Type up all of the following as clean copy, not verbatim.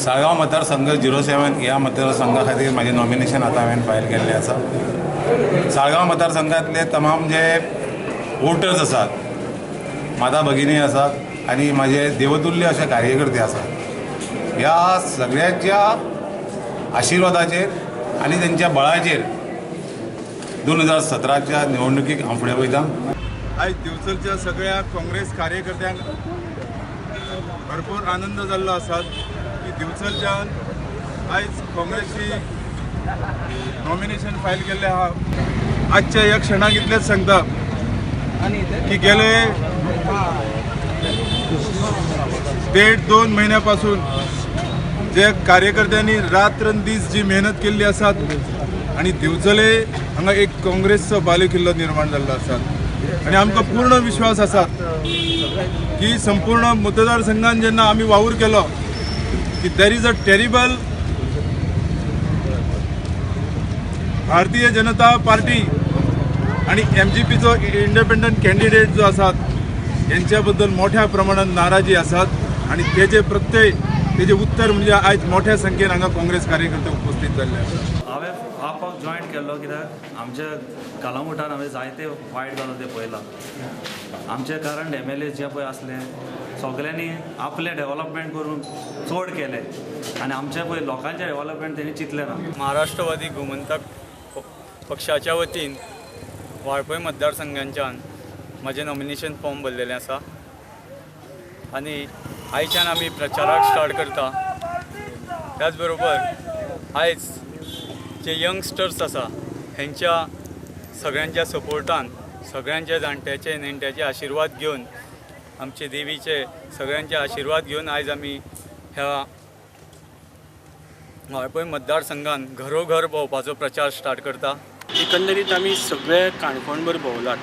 साळगांव मतदारसंघ 07 ह्या मतदारसंघा खातीर म्हाजें नॉमिनेशन आतां हांवें फायल केल्लें आसा. साळगांव मतदारसंघातले तमाम जे वोटर्स आसात, माता भगिनी आसात आनी म्हाजे देवतुल्य अशे कार्यकर्ते आसात, ह्या सगळ्यांच्या आशिर्वादाचेर आनी तेंच्या बळाचेर 2017च्या निवडणुकीक हांव फुडें वयता. आयज दिवचलच्या सगळ्या काँग्रेस कार्यकर्त्यांक भरपूर आनंद जाल्लो आसा की दिवचलच्यान आयज काँग्रेसी नॉमिनेशन फायल केल्लें आहा. आजच्या ह्या क्षणाक इतलेंच सांगता की गेले 1.5-2 म्हयन्या पासून जे कार्यकर्त्यांनी रात्र दीस जी मेहनत केल्ली आसात आनी दिवचले हांगा एक काँग्रेसचो बालेकिल्लो निर्माण जाल्लो आसा आनी आमकां पूर्ण विश्वास आसा की संपूर्ण मतदारसंघान जेन्ना आमी वावर केलो की there is a terrible Bharatiya Janata Party आनी एमजीपीचो इंडिपेंडंट कॅन्डिडेट जो आसात यांच्या बद्दल मोठ्या प्रमाणात नाराजी आसात आनी तेजे प्रत्यय तेजे उत्तर म्हणजे आयज मोठ्या संख्येन हांगा काँग्रेस कार्यकर्ते उपस्थित जाल्ले आसात. हांवें आप जॉयन केल्लो कित्याक आमच्या कलामुठान हांवें जायते फायट जालो ते पळयला. आमचे करंट MLA जे पळय आसले सगळ्यांनी आपलें डेवलपमेंट करून चड केलें आनी आमचे पळय लोकांचें डेवलपमेंट तेणी चिंतलें ना. महाराष्ट्रवादी गोमंतक पक्षाच्या वतीन वाळपय मतदारसंघाच्यान म्हजें नॉमिनेशन फॉर्म भरलेलें आसा आनी आयच्यान आमी प्रचाराक स्टार्ट करता. त्याच बरोबर आयज जे यंगस्टर्स आसा हेंच्या सगळ्यांच्या सपोर्टान सगळ्यांच्या जाणट्याचे नेणट्याचे आशिर्वाद घेवन आमचे देवीचे सगळ्यांचे आशिर्वाद घेवन आयज आमी ह्या वाळपय मतदारसंघान घरोघर भोंवपाचो प्रचार स्टार्ट करता. एकंदरीत आमी सगळे काणकोणभर भोंवलात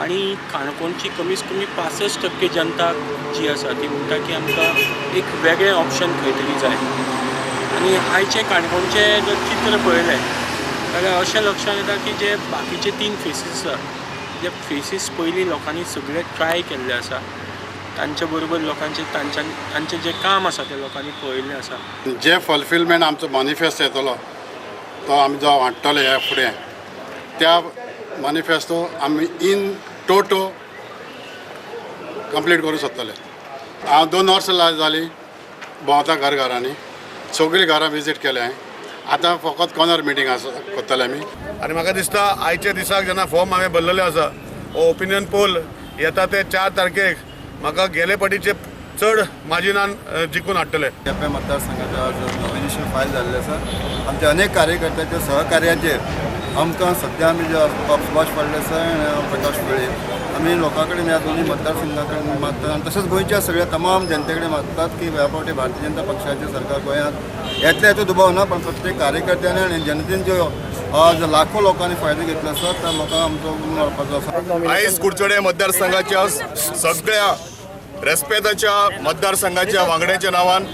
आनी काणकोणची कमीत कमी 65% जनता जी आसा ती म्हणटा की आमकां एक वेगळें ऑप्शन खंय तरी जाय. आनी आयचें काणकोणचें जर चित्र पळयलें जाल्यार अशें लक्षांत येता की जे बाकीचे 3 फेसीस आसा जे फेसीस पयलीं लोकांनी सगळे ट्राय केल्ले आसा, तांचे बरोबर लोकांचे तांचें जें काम आसा तें लोकांनी पळयल्लें आसा. जे फुलफिलमेंट आमचो मॅनिफेस्टो येतलो तो आमी जो हाडटले ह्या फुडें त्या मॅनिफेस्टो आमी इन टोटो कंप्लीट करूं शकतले. हांव 2 वर्सां जालीं भोंवता घर घरांनी, सगळीं घरां विजीट केल्या हांवें. आतां फकत कॉर्नर मिटींग आसा करतले आमी. आनी म्हाका दिसता आयच्या दिसाक जेन्ना फॉर्म हांवें भरलेलें आसा हो ओपिनियन पोल येता ते 4 तारखेक म्हाका गेले पाटीचे चड मार्जिनान जिखून हाडटले. केपें मतदारसंघाचें आज नॉमिनेशन फायल जाल्लें आसा. आमच्या अनेक कार्यकर्त्यांच्या सहकार्याचेर आमकां सद्या आमी जे सुभाष फळदेसाय आनी प्रकाश वेळीप आमी लोकां कडेन ह्या दोनूय मतदारसंघा कडेन मागतात आनी तशेंच गोंयच्या सगळ्या तमाम जनते कडेन मागतात की ह्या फावटी भारतीय जनता पक्षाचें सरकार गोंयांत येतलें हाचो दुबाव ना, पण प्रत्येक कार्यकर्त्यांनी आनी जनतेन ज्यो आज लाखो लोकांनी फायदो घेतलो आसा त्या लोकांक आमचो मेळपाचो आसा. आयज कुडचडे मतदारसंघाच्या सगळ्या रेस्पेदाच्या मतदारसंघाच्या वांगड्यांच्या नांवान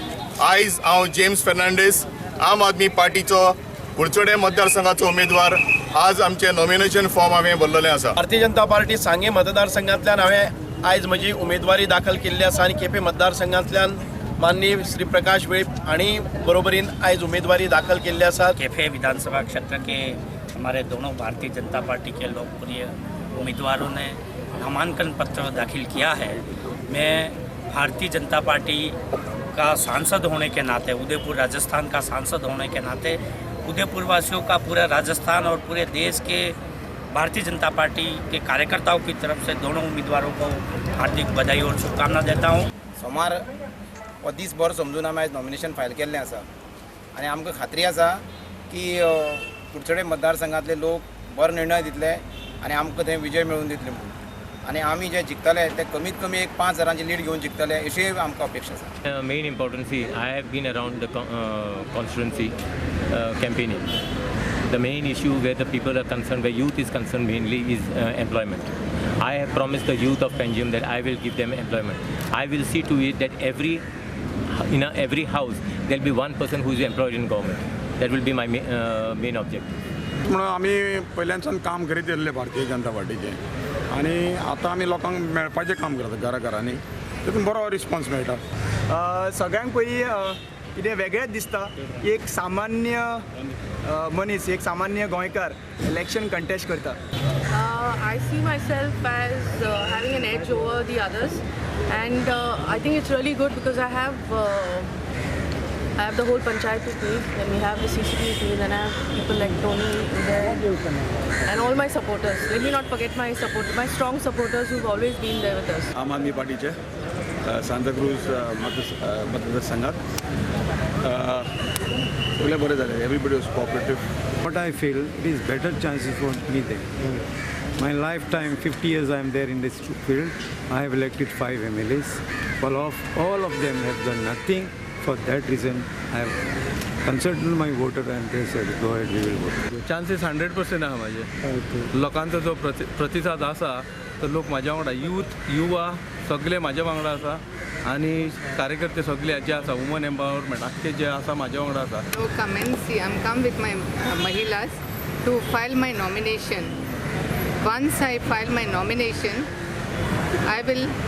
आयज हांव जेम्स फेर्नांडीस आम आदमी पार्टीचो कुडचडे मतदारसंघाचो उमेदवार आज आमचे नॉमिनेशन फॉर्म हांवें भरलेलें आसा. भारतीय जनता पार्टी सांगे मतदारसंघांतल्यान हांवें आयज म्हजी उमेदवारी दाखल केल्ली आसा आनी केपें मतदारसंघांतल्यान माननीय श्री प्रकाश वेळीप हांणी बरोबरीन आयज उमेदवारी दाखल केल्ली आसा. केफे विधानसभा क्षेत्र के हमारे दोनों भारतीय जनता पार्टी के लोकप्रिय उम्मीदवारों ने नामांकन पत्र दाखिल किया है. मैं भारतीय जनता पार्टी का सांसद होने के नाते, उदयपुर राजस्थान का सांसद होने के नाते, उदयपुर वासियों का पूरा राजस्थान और पूरे देश K Bharatiya Janata party K कार्यकर्ताओं की तरफ से दोनों उम्मीदवारों को हार्दिक बधाई और शुभकामना देता हूँ. सोमार हो दीस बरो समजून आमी आयज नॉमिनेशन फायल केल्लें आसा आनी आमकां खात्री आसा की कुडचडे मतदारसंघांतले लोक बरो निर्णय दितले आनी आमकां थंय विजय मेळोवन दितले म्हणून. आनी आमी जे जिखतले ते कमीत कमी एक 5 हजारांची लीड घेवन जिखतले अशी आमकां अपेक्षा आसा. Main importance is I have been around the constituency campaigning. The main issue where the people are concerned, where youth is concerned mainly, is employment. I have promised the youth of Panjim that I will give them employment. I will see to it that in every house there will be one person who is employed in government. That will be my main objective. म्हणून आमी पयल्यानच्यान काम करीत येयल्ले भारतीय जनता पार्टीचें आनी आतां आमी लोकांक मेळपाचें काम करता घरा घरांनी, तितून बरो रिस्पॉन्स मेळटा. सगळ्यांक पयलीं कितें वेगळेंच दिसता की एक सामान्य मनीस, एक सामान्य गोंयकार इलेक्शन कंटेस्ट करता. I see myself as having an edge over the others, and I think it's really good because I have the whole panchayat with me. Then we have the CCP with me. Then I have people like Tony there, and all my supporters. Let me not forget my support, my strong supporters who've always been there with us. आम आदमी पार्टीचे सांताक्रूज मतदारसंघात सगळें बरें जालें. Everybody was cooperative. What I feel, it is better chances for me there. My lifetime, 50 years I am there in this field. I have elected five MLAs. All of them have done nothing. For that reason, I have consulted my voter and they said, "Go ahead, we will vote." Chances 100% आहा म्हाजे. लोकांचो जो प्रतिसाद आसा तो लोक म्हाज्या वांगडा, यूथ, युवा सगळे म्हाज्या वांगडा आसा आनी कार्यकर्ते सगळे जे आसा, वुमन एम्पावरमेंट आख्खे जे आसा म्हाज्या वांगडा आसा. So come and see. I'm come with my mahilas to file my nomination. Once I file my nomination, I will